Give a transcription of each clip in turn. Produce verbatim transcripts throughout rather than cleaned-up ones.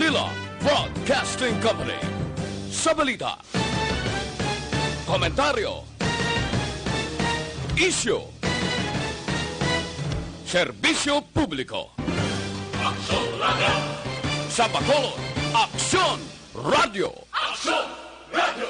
Manila Broadcasting Company. Sa balita, komentaryo, isyu, serbisyo publiko. Aksyon Radio! Sa Bacolod, Aksyon Radio! Aksyon Radio!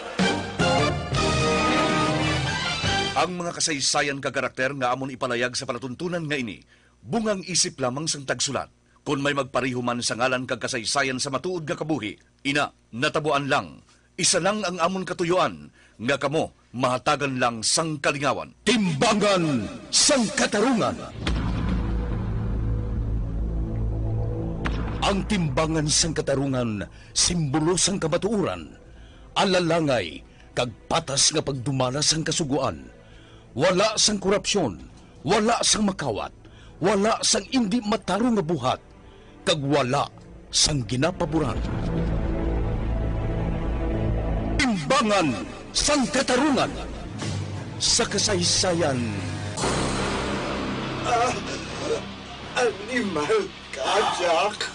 Ang mga kasaysayan kag karakter nga amon ipalayag sa palatuntunan nga ini, bungang isip lamang sang tagsulat. Kon may magpareho man sa ngalan kag kasaysayan sa matuod nga kabuhi, ina, natabuan lang, isa lang ang amon katuyoan, nga kamo mahatagan lang sang kalingawan. Timbangan sang Katarungan. Ang timbangan sang katarungan, simbolo sang kamatuoran, alalangay, kag patas nga pagdumala sang Kasugoan. Wala sang korupsyon, wala sang makawat, wala sang indi matarong nga buhat, kag wala sang ginapaboran. Timbangan sang Katarungan sa kasaysayan. Ah, animal ka, Jack.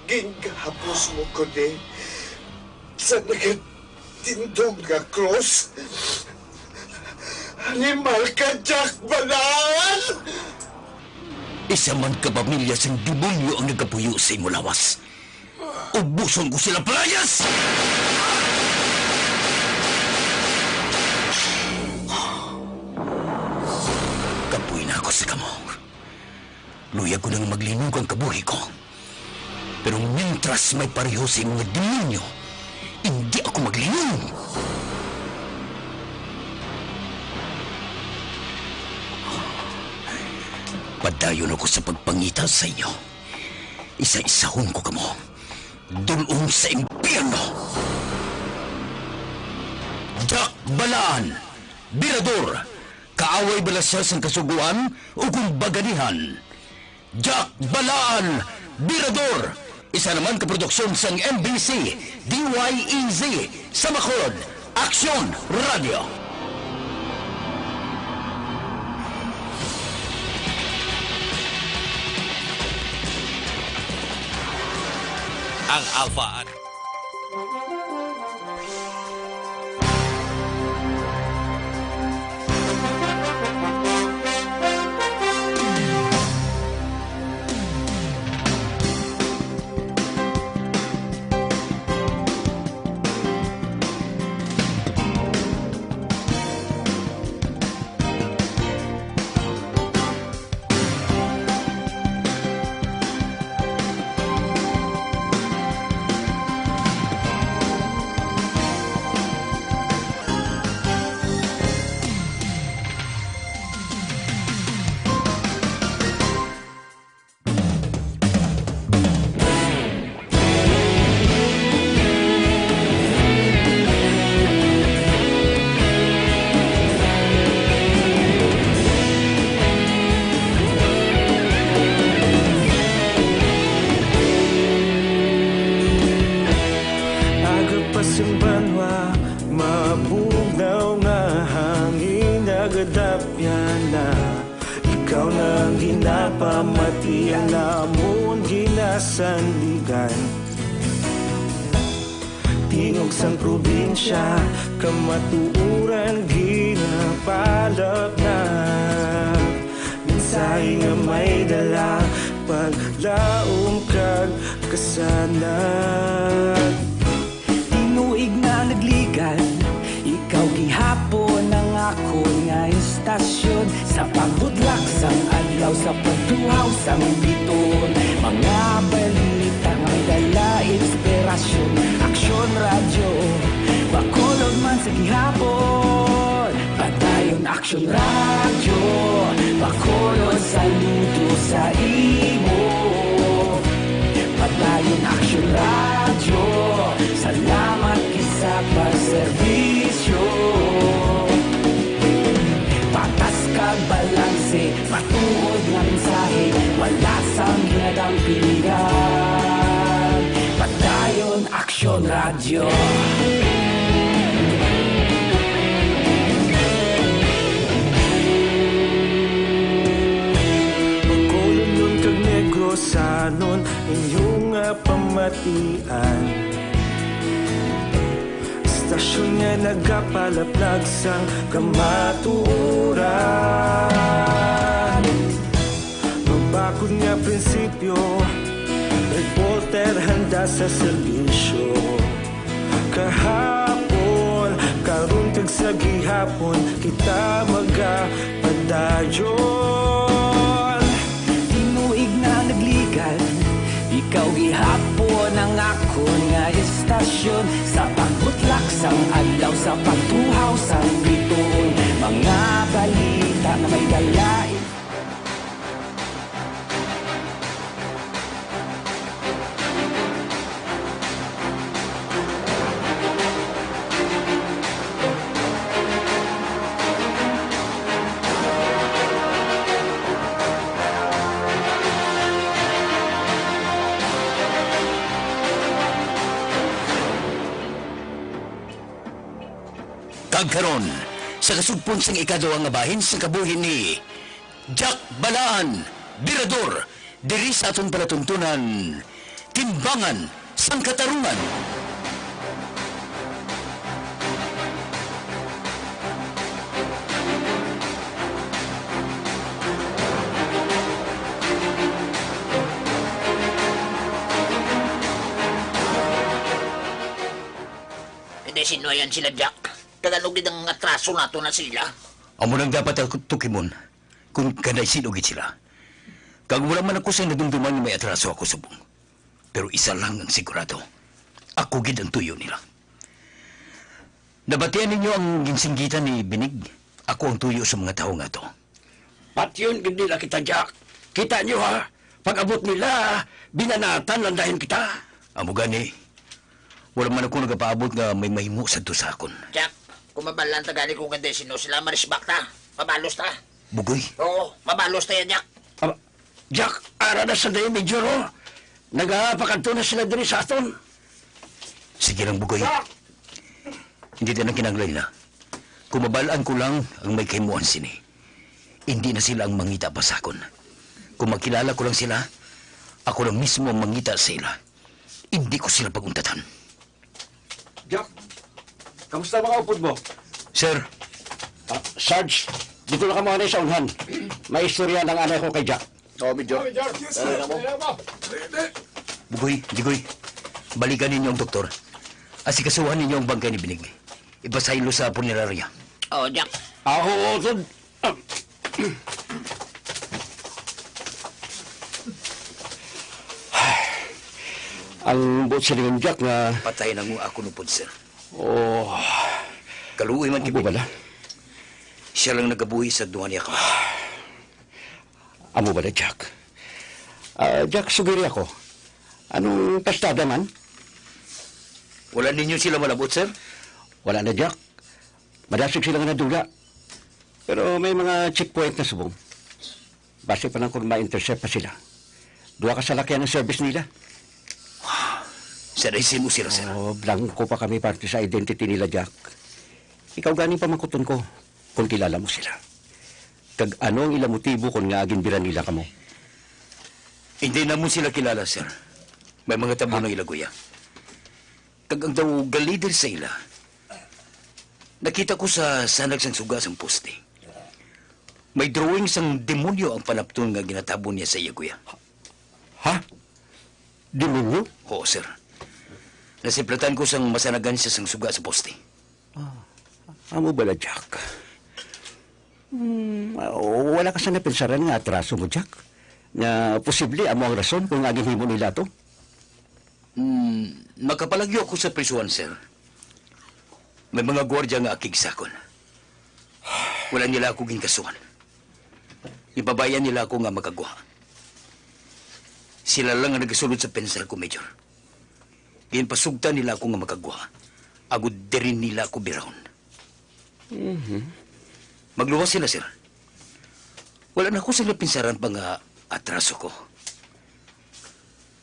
Gingahapos mo ko ni sa nagatindog nga krus. Animal ka, Jack Balaan! Isa man ka pamilya sang demonyo ang nagapuyo sa imo lawas. Ubuson ko sila, palayas! Kapoy na ako sa kamo. Luyag ko nang maglinog ang kabuhi ko. Pero mintras may pareho sa imo nga demonyo, indi ako maglinog. Padayon ako sa pagpangita sa inyo. Isa-isahon ko kamo. Dul-ong sa impyerno! Jack Balaan, Birador, kaaway bala sia sang Kasugoan ukon baganihan? Jack Balaan, Birador, isa naman ka produksyon sang M B C, D Y E Z, sa Bacolod, Aksyon Radio. Ang Alpha at Aga pa sang banwa, mabugnaw nga hangin nagadapyan na. Ikaw na ang ginapamati, ang amon ginasandigan. Tingog sang probinsya, kamatuoran ginapalapnag. Mensahe nga may dala, paglaom kag kasanag. Tinuig na nagligan, ikaw gihapon ang akon nga istasyon. Sa pagbutlak sang adlaw, sa pagduhaw sang biton, mga balita nga may dala inspirasyon. Aksyon Radyo, Bacolod man sa gihapon. Padayon Aksyon Radyo, Bacolod, saludo sa imo. Padayon Aksyon Radyo, salamat gid sa pagserbisyo. Patas kag balanse, matuod nga mensahe, wala sang ginadampingan. Padayon Aksyon Radyo. Bacolod, Union kag Negros, Sanon inyong nga pamatian, estasyon nga nagapalaplag sang kamatuoran. Mabakod nga prinsipyo, reporter handa sa serbisyo. Kahapon, karon, kag sa gihapon, kita magapadayon. Tinuig na nagligan, ikaw gihapon ang akon nga estasyon. Sa pagbutlak sang adlaw, sa pagtuhaw sang bituon, mga balita nga may dala. Kag karon, sa kasugpon sang ikaduha nga bahin sang kabuhi ni Jack Balaan, Birador, diri sa aton palatuntunan, Timbangan sang Katarungan. Hindi, sino yan sila, Jack? Kag ano gid ang atraso nato na sila? Amo nang dapat ako tukimon kung kanay sino gid sila. Kag wala man ako sa nadumduman nga may atraso ako subong. Pero isa lang ang sigurado, ako gid ang tuyo nila. Nabatian ninyo ang ginsinggitan ni Binig? Ako ang tuyo sa mga tawo nga to. Patyon gid nila kita, Jack. Kita nyo, ha? Pag-abot nila, binanatan lang dayon kita. Amo gani, wala man ako nagapaabot nga may mahimo sadto sa akon. Jack, kung mabalaan ta gani kung kanday sino sila, marisbak ta. Mabalos ta. Bugoy. Oo, mabalos ta yan, Jack. Ah, Jack, ara na sa day, Major, oh. Nagapakadto na sila diri sa aton. Sige lang, Bugoy. Hindi na kinahanglan na. Kung mabalaan ko lang ang may kahimuan sini, hindi na sila ang mangita pa sa akon. Kung makilala ko lang sila, ako lang mismo ang mangita sa ila. Hindi ko sila pag-untatan. Jack, kamusta mga upod mo? Sir. Ah, Sarge, dito na kamo anay sa unhan. May istorya ng anay ko kay Jack. Oo, Major. Yes, sir. Ano mo? Bugoy, Digoy, balikan ninyo ang doktor. Asikasuhan ninyo ang bangkay ni Binig. Ipasaylo sa punerarya. Oo, Jack. Ah, oo, Tod. Ah. Ang buot silingon, Jack, nga patay na nga ako nupod, sir. Oh. Kaluoy man, amo bala? Siya lang nagabuhi sa duha niya ka. Amo bala, Jack? Ah, Jack, sugiri ako. Anong pastada man? Wala ninyo sila malabot, sir? Wala na, Jack. Madasig sila nga nadula. Pero may mga checkpoint na subong. Basi pa lang kung ma-intercept pa sila. Duha ka salakyan ang service nila. Sa himo sila, sir? Oh, blanco pa kami parte sa identity nila, Jack. Ikaw gani pamangkuton ko kung kilala mo sila. Kag ano ang ila motibo kon ngaa ginbira nila kamo? Hindi namon sila kilala, sir. May mga tabo na ila guya. Kag ang daw galider sa ila, nakita ko sa sanag sang suga sang poste. May drawing sang demonyo ang panapton nga ginatabo niya sa iya guya. Ha? Demonyo? Oo, sir. Nasiplatan ko sang masanagan siya sang suga sa poste. Ah, amo bala, Jack? Hmm, ah, wala ka sa napinsaran nga atraso mo, Jack? Nga posible amo ang rason kung ngaa ginhimo nila to? Hmm, makapalagyo ako sa prisuhan, sir. May mga gwardya nga akig sa akon. Wala nila ako ginkasuhan. Ginpabayan nila ako nga makagwa. Sila lang ang nagasulod sa pensar ko, Major. Ginpasugtan nila ako nga makagwa, agod diri nila ako birahon. Mhm. Magluwas sila, sir. Wala na ako sila pinsaran pa nga atraso ko.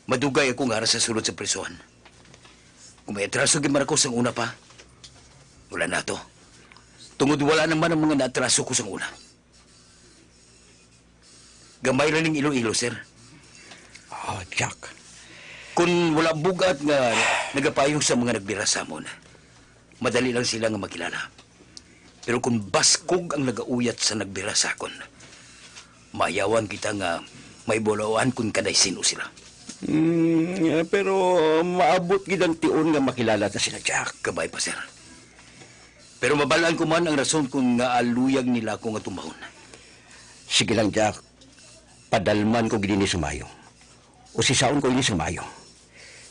Madugay ako nga ara sa sulod sa prisuhan. Kung may atraso gid man ako sang una pa, wala na to. Tungod wala naman ang mga naatraso ko sang una. Gamay ra ning Iloilo, sir. Oh, Jack. Kon wala bug-at nga nagapayong sa mga nagbira sa amon, madali lang sila nga makilala. Pero kon baskog ang nagauyat sa nagbira sa akon, mayawan kita nga may bulawan kon kanay sino sila. Mm, pero maabot gid ang tion nga makilala ta sila, Jack. Kabay pa, sir. Pero mabalaan ko man ang rason kon ngaa luyag nila ako nga tumbahon. Sige lang, Jack. Padalman ko gid ini sa maayo. Usisaon ko ini sa maayo.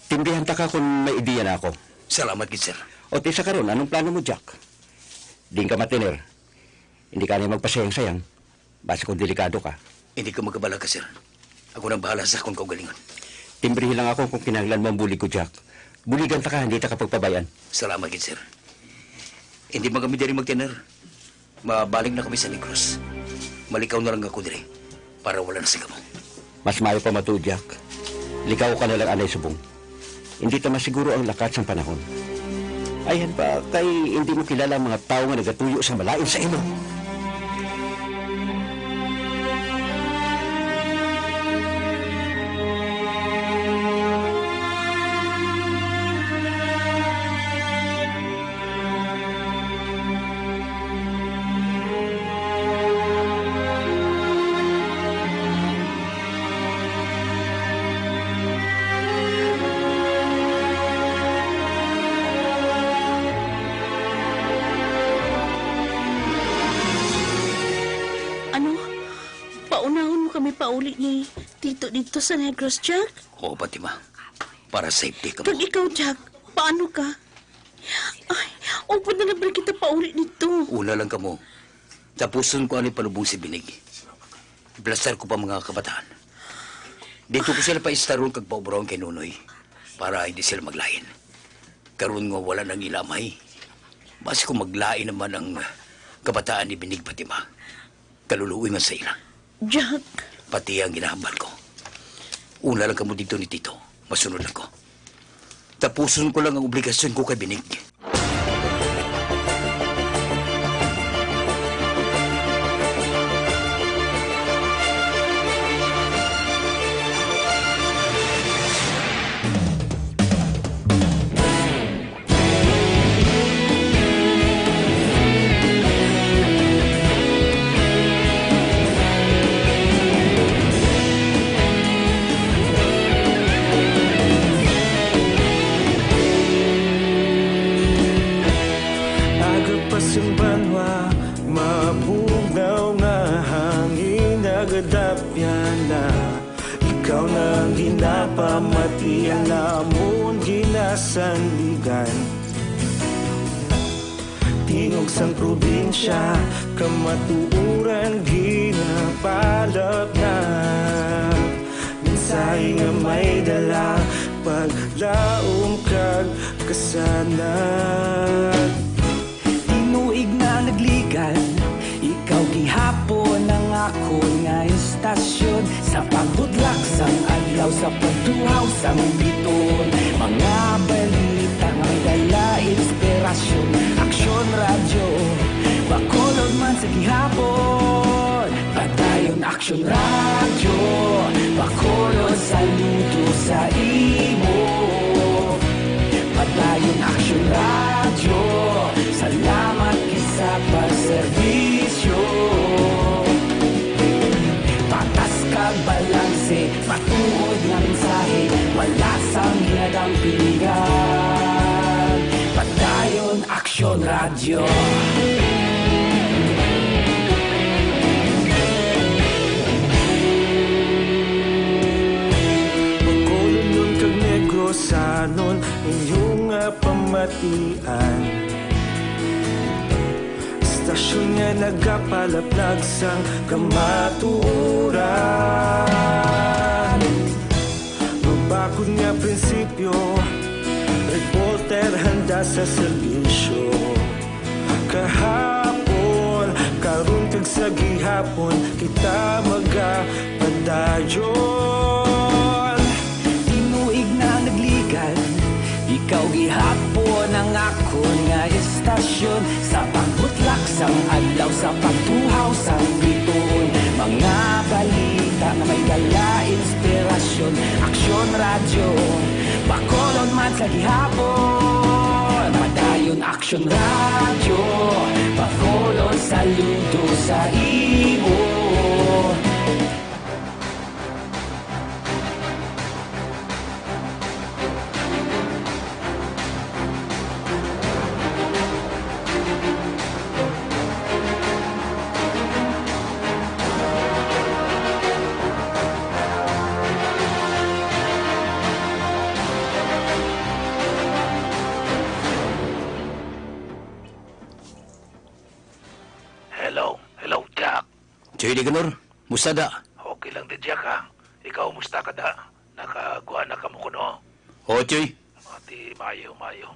Timbrihan ta ka kon may ideya na ako. Salamat gid, sir. O, ti sa karon, anong plano mo, Jack? Diin ka matiner. Hindi ka na magpasayang-sayang. Basi kung delikado ka. Hindi ka magkabala ka, sir. Ako nang bahala sa akong kaugalingon. Timbrihi lang ako kung kinahanglan mo ang bulig ko, Jack. Buligan ta ka, hindi ta ka pagpabayan. Salamat gid, sir. Hindi man kami diri magtener. Mabalik na kami sa Negros. Malikaw na lang ako diri para wala na sing amo. Mas maayo pa matuod, Jack. Likaw ka na lang anay subong. Hindi ta masiguro ang lakat sang panahon. Ayhan pa kay hindi mo kilala ang mga tawo nga nagatuyo sa malain sa imo. Ano? Paunahon mo kami pauli ni Tito dito sa Negros, Jack? Oo, Fatima. Para safety ka mo. Kag ikaw, Jack, paano ka? Ay, upod na lang bala kita pauli dito. Una lang kamo. Tapuson ko ani palubong si Binig. Blastar ko pa mga kabataan. Dito ko sila paistaron kag paubraon kay Nonoy para hindi sila maglain. Karon nga wala nang ila amay, basi kung maglain naman ang kabataan ni Binig, Fatima, kaluluoy man sa ila. Jack. Pati ang ginahambal ko. Una lang kamo dito ni Tito. Masunod lang ko. Tapuson ko lang ang obligasyon ko kay Binig. Aga pa sing banwa, mabugnaw nga hangin, nagadapyan na. Ikaw na ang ginapamati, ang amon ginasandigan. Tingog sang probinsya, kamatuoran ginapalapnap. Mensahe nga may dala, paglaom kag kasanag. Tinuig na nagligad, ikaw gihapon ang akon nga istasyon. Sa pagbudlak sang adlaw, sa pagtuhaw sang biton, mga balita nga dala inspirasyon. Aksyon Radyo, Bacolod man sa gihapon. Padayon Aksyon Radyo, Bacolod, saludo sa imo. Padayon Aksyon Radyo, salamat gid sa pagserbisyo. Patas kag balanse, matuod nga mensahe, wala sang ginadampingan. Padayon Aksyon Radyo. Bacolodnon kag Negrosanon, inyo nga pamatian. Istasyon nga nagapalaplag sang kamatuoran. Mabakod nga prinsipyo, reporter handa sa serbisyo. Kahapon, karon kag sa gihapon, kita magapadayon. Tinuig na nagligad, Ikaw gihapon ang akon nga estasyon, sa pagbutlak sang adlaw, sa pagtuhaw sang bituon. Mga balita nga may dala inspirasyon. Aksyon Radyo, Bacolod man sa gihapon. Madayon Aksyon Radyo, Bacolod, saludo sa imo. Hello, hello, Jack. Joy Nicanor, musta da? Okay lang din, Jack, ha? Ikaw, musta ka da? Nakagwa na kamo kuno? Oo, Joy. Ati, mayo, mayo.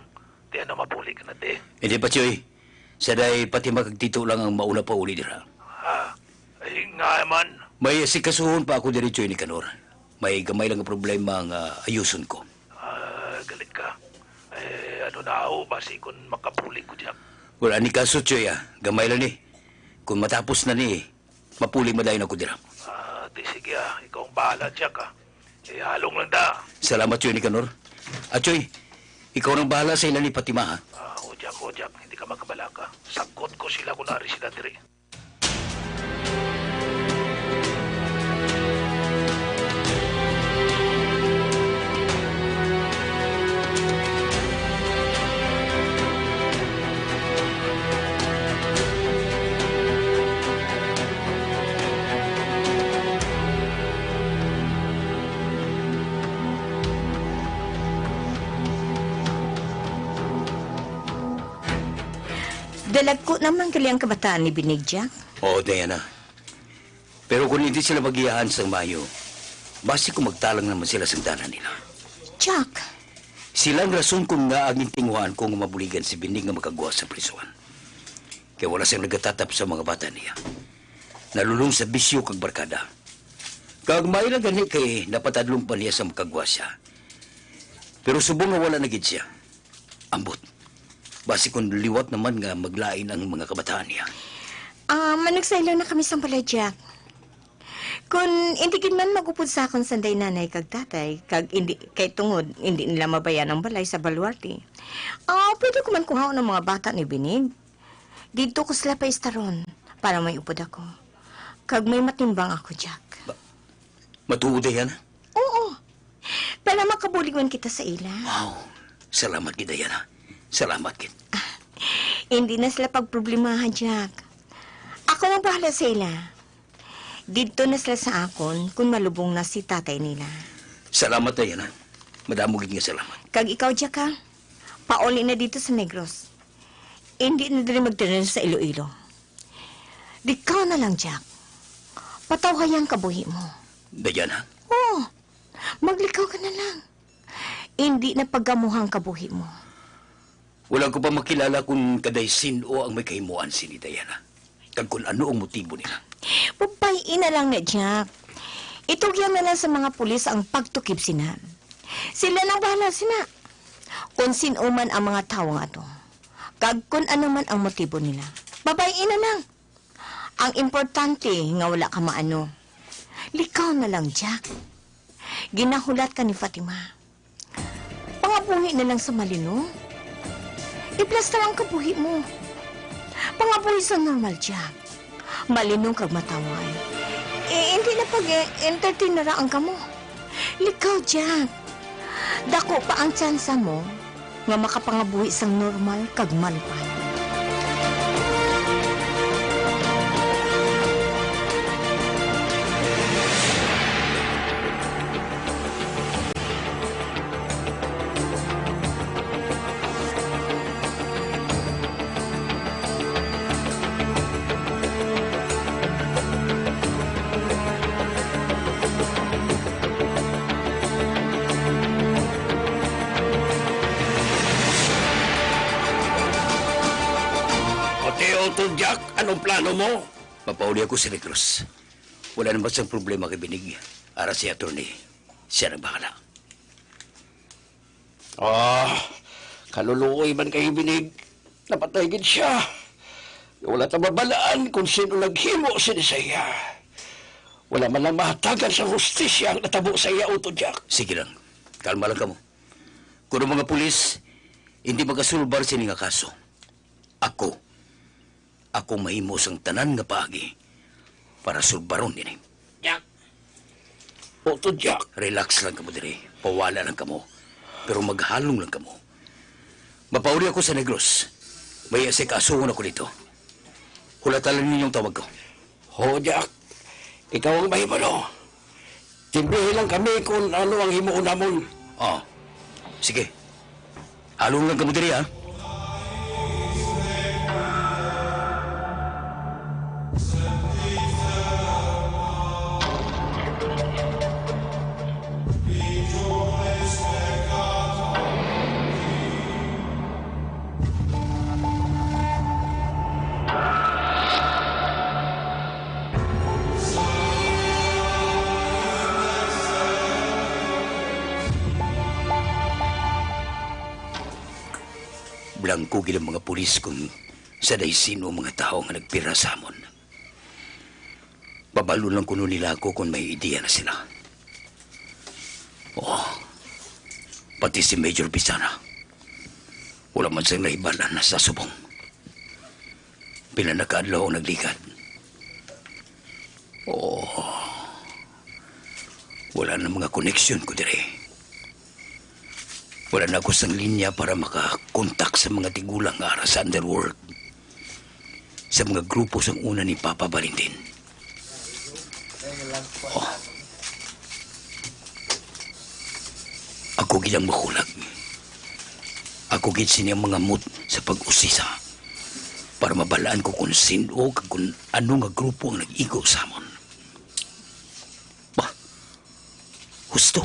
Ti ano, mapuli ka na, ti? Hindi pa, Joy. Sa day, pati magagtito lang ang mauna pa uli dira. Ha? Ay, nga man. May asikasuhon pa ako diri, Joy Nicanor. May gamay lang nga problema nga ayuson ko. Ah, galit ka. Eh, ano na ako, basi kung makapuli ko, Jack? Wala ni kaso, Joy, ah. Gamay lang ni. Kung matapos na ni, mapuli madayon ako dira. Ah, di sige, ah. Ikaw ang bahala, Jack, ah. Eh, halong lang da. Salamat, Joy Nicanor. Ah, Joy, ikaw nang bahala sa ila ni Fatima, ha? Ah, o, Jack, o, Jack. Hindi ka magkabalaka. Sagot ko sila kung nari sila diri. Dalagko naman gali ang kabataan ni Binig, Jack. Oo, Diana. Pero kung hindi sila magiyahan sang maayo, basi kung magtalang naman sila sang dana nila. Jack! Sila ang rason kung ngaa gintinguhaan ko nga mabuligan si Binig nga makagwa sa prisuhan. Kay wala siyang nagatatap sa mga bata niya. Nalulong sa bisyo kag barkada. Kag may lang gani kay napatadlong pa niya sa makagwa siya. Pero subong nga wala na gid siya. Ambot. Basi kung liwat naman nga maglain ang mga kabataan niya. Ah, managsaylo na kami sang balay, Jack. Kung hindi gid man mag-upod sa akon sanday nanay kag tatay, kag hindi, kay tungod hindi nila mabayan ang balay sa baluarte, ah, pwede ko man kuhaon ang mga bata ni Binig. Didto ko sila paistaron para may upod ako. Kag may matimbang ako, Jack. Ba-, matuod, Diana? Oo. Para makabulig man kita sa ila. Wow. Salamat gid, Diana. Salamat gid. Ah, hindi na sila pagproblemahan, Jack. Ako nang bahala sa ila. Didto na sila sa akon kung malubong na si tatay nila. Salamat, Diana. Madamo gid nga salamat. Kag ikaw, Jack, ha? Pauli na didto sa Negros. Hindi na diri magtanan sa Iloilo. Likaw na lang, Jack. Patawhay ang kabuhi mo. Diana? Oo. Maglikaw ka na lang. Hindi na pagamuhang kabuhi mo. Wala ko pa makilala kung kaday sin-o ang may kahimuan sini, Diana, kag kung ano ang motibo nila. Babay-i na lang na, Jack. Itugyan na lang sa mga pulis ang pagtukib sina. Sila nang bahala sina. Kung sin-o man ang mga tawo nga ato, kag kung ano man ang motibo nila, babay-i na lang. Ang importante nga wala ka maano. Likaw na lang, Jack. Ginahulat ka ni Fatima. Pangabuhi na lang sa malinong. Iplasta ang kabuhi mo. Pangabuhi sa normal, Jack. Malinong kag mataway. Eh, hindi na pag-entertain na ra ang kamo. Likaw, Jack. Dako pa ang tsansa mo nga makapangabuhi sang normal kag malipay. O, ti, Utod Jack, anong plano mo? Mapauli ako sa Negros. Wala naman sang problema kay Binig. Ara si attorney. Siya nang bahala. Ah, kaluluoy man kay Binig. Napatay gid sia. Wala ta mabalaan kung sino naghimo sini sa iya. Wala man lang mahatagan sa hustisya ang natabo sa iya, Utod Jack. Sige lang. Kalma lang kamo. Kung ang mga pulis hindi makasulbar sini nga kaso, ako, ako mahimo sang tanan nga paagi para sulbaron ini. Jack. Utod Jack. Relax lang kamo diri. Pawala lang kamo. Pero maghalong lang kamo. Mapauli ako sa Negros. May asikaso ako dito. Hulata lang ninyo ang tawag ko. Ho, Jack. Ikaw ang mahibalo. Timbrihi lang kami kung ano ang himuon namon. Oh, sige. Halong lang kamo diri, ha? Blangko gid ang mga pulis kon sa daw sin-o ang mga tawo nga nagpira sa amon. Pabal-on lang kuno nila ako kon may ideya na sila. Oh, pati si Major Pisana. Wala man siyang nahibal-an sa subong. Pila na ka adlaw ang nagligad. Oh, wala na mga koneksyon ko diri. Wala na ako sang linya para makakontak sa mga tigulang nga ara sa underworld, sa mga grupo sang una ni Papa Valentin. Oh. Ako gid ang mahulag. Ako gid sini ang mangamot sa pag-usisa para mabalaan ko kung sin-o kag kung ano nga grupo ang nag-igo sa amon. Bah, husto.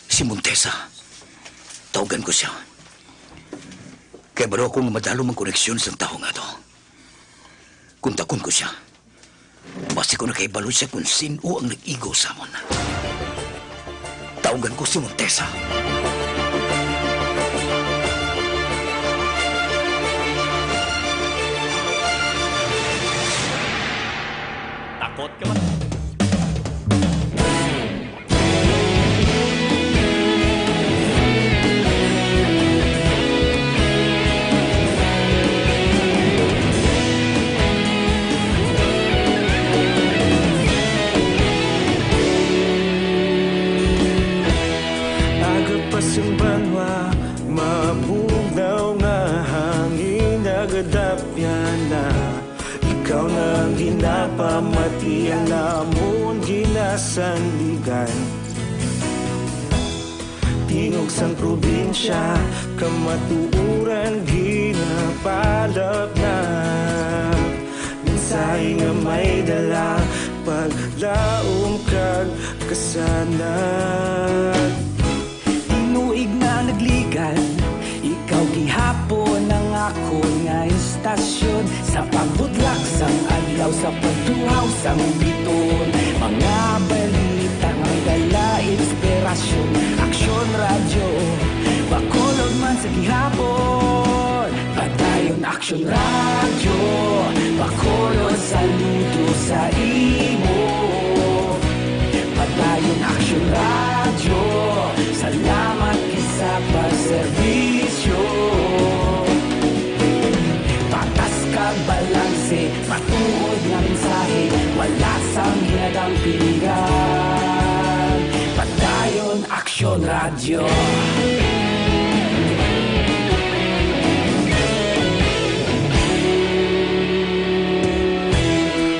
Si Montesa. Tawgan ko siya. Kay baro ako nga madalom ang koneksyon sang tawo nga to. Kontakon ko siya. Basi ko nakahibalo siya kung sin-o ang nag-igo sa amon. Tawgan ko si Montesa. Takot ka ba? Aga pa sang banwa, mabugnaw nga hangin, nagadapyan na. Ikaw na ang ginapamati, ang amon ginasandigan. Tingog sang probinsya, kamatuoran ginapalapnap. Mensahe nga may dala, paglaom kag kasanag. Tinuig na nagligad, ikaw gihapon ang akon nga istasyon. Sa pagbutlak sang adlaw, sa pagtuhaw sang biton, mga balita nga dala inspirasyon. Aksyon Radyo, Bacolod man sa gihapon. Padayon Aksyon Radyo, Bacolod, saludo sa imo. Padayon Aksyon Radyo, salamat gid sa pagserbisyo. Patas kag balanse, matuod nga mensahe, wala sang ginadampingan. Padayon Aksyon Radyo.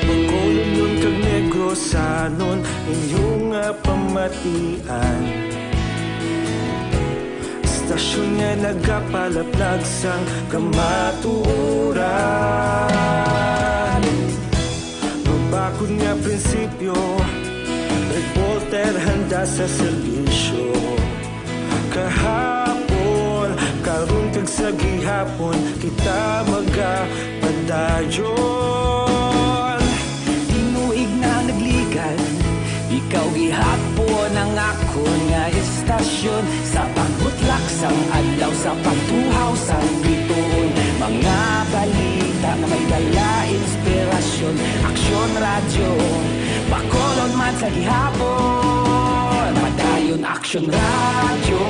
Bacolodnon kag Negrosanon, inyo nga pamatian. Istasyon nga nagapalaplag sang kamatuoran. Mabakod nga prinsipyo, reporter handa sa serbisyo. Kahapon, karon kag sa gihapon, kita magapadayon. Tinuig na nagligad, ikaw gihapon ang akon nga istasyon. Sa pagbutlak Sang adlaw sa pagtuhaw sang bituon, mga balita nga may dala inspirasyon. Aksyon Radyo, Bacolod man sa gihapon. Padayon Aksyon Radyo,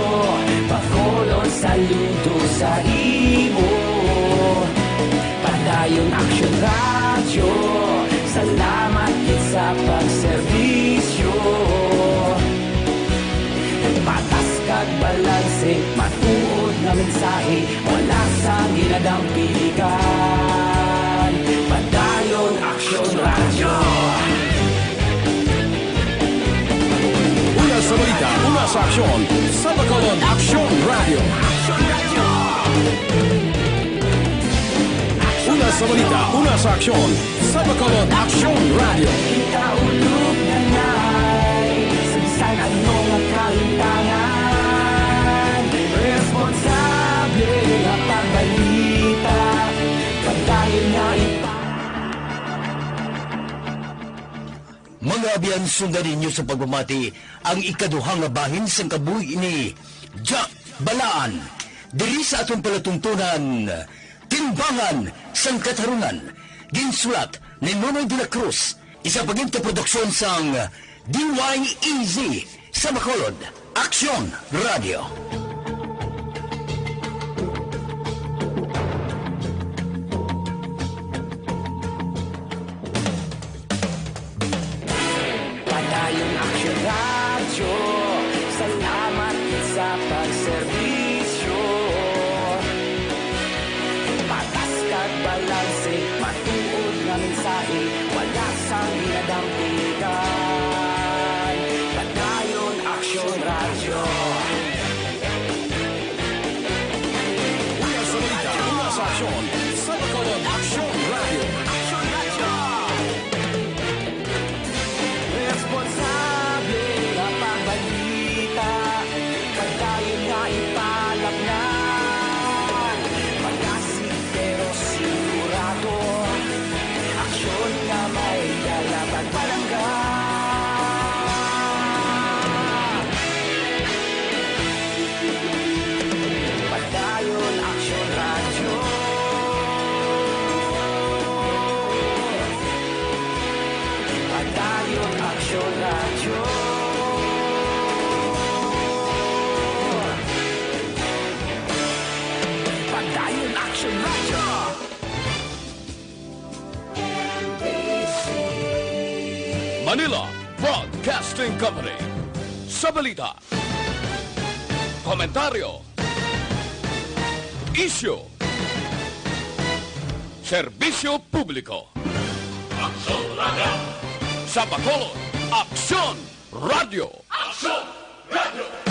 Bacolod saludo sa imo. Padayon Aksyon Radyo, salamat gid sa pagserbisyo. Patas kag balanse, matuod nga mensahe, wala sang ginadampigan. Padayon Aksyon Radyo. Una sa balita, una sa aksyon, sa Bacolod Aksyon Radyo. Una sa balita, una sa aksyon, sa Bacolod Aksyon Radyo. Kita ulog na ngay, sa bisan ano nga kalintangan, responsable nga pagbalita, padayon nga ipa- Mga abyan, sundan ninyo sa pagpamati ang ikaduha nga bahin sang kabuhi ni Jack Balaan diri sa aton palatuntunan, Timbangan sang Katarungan. Ginsulat ni Nonoy de la Cruz, isa pagin ka produksyon sang D Y E Z sa Bacolod, Aksyon Radio. Padayon Aksyon Radyo, salamat sa pagserbisyo. Patas kag balanse, matuod nga mensahe, wala sang ginadampigan. Padayon Aksyon Radyo. Una sa balita, una sa aksyon, sa Bacolod Aksyon Radio. Aksyon Radio. Responsable nga pagbalita, padayon nga ipalapnan. Magasig pero sigurado, aksyon nga may dala pagpalangga. Padayon Aksyon Radyo. Padayon Aksyon Radyo. Padayon Aksyon Radyo. Manila Broadcasting Company. Sa balita, komentaryo, isyu, serbisyo publiko. Aksyon Radio. Sa Bacolod, Aksyon Radio. Aksyon Radio.